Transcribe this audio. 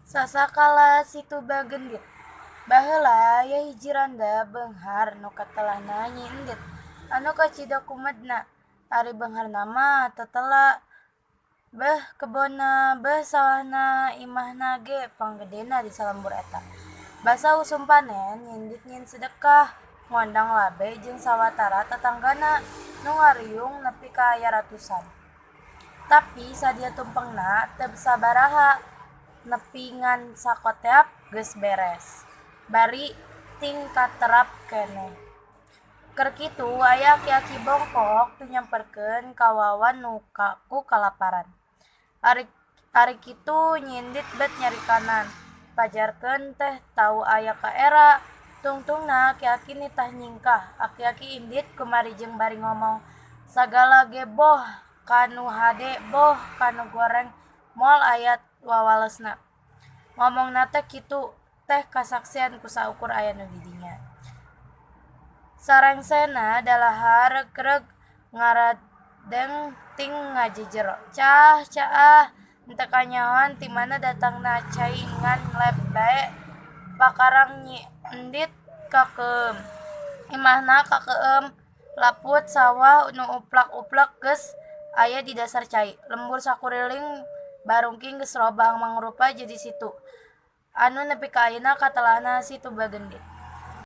Sasakala Situ Bagendit. Baheula aya hiji randa beunghar nu katelahna Nyi Endit anu kacida kumedna. Ari beungharna mah tetela, beuh kebonna, beuh sawahna, imahna ge panggedena di salembur eta. Basa usum panen, Nyi Endit nyieun sedekah, ngondang labe jeung sawatara tatanggana nu ngariung nepi ka aya ratusan. Tapi sadia tumpengna teu sabaraha, nepi ngan sakoteap geus beres, bari tingkaterap keneh. Keur kitu aya aki-aki bongkok teu nyamperkeun ka Wawan nu ku kalaparan. Ari kitu Nyi Endit bet nyarekanan, pajarkeun teh tau aya kaera. Tungtungna aki-aki nitah nyingkah, aki-aki indit kumarijeng bari ngomong, sagala ge boh ka nu hade boh ka nu goreng moal aya wawalesna. Ngomongna teh kitu teh kasaksian ku saukur aya nu di dinya. Sarengsena dalahar regreg ngaradeng ting ngajejero. Caah caah henteu kanyahoan ti mana datangna cai ngan lep bae pakarang Nyi Endit kakeueum. Imahna kakeueum laput sawah nu uplak-uplek geus aya di dasar cai. Lembur sakuriling barungking geus robah mangrupa jadi situ anu nepi ka ayeuna katelahna Situ Bagendit.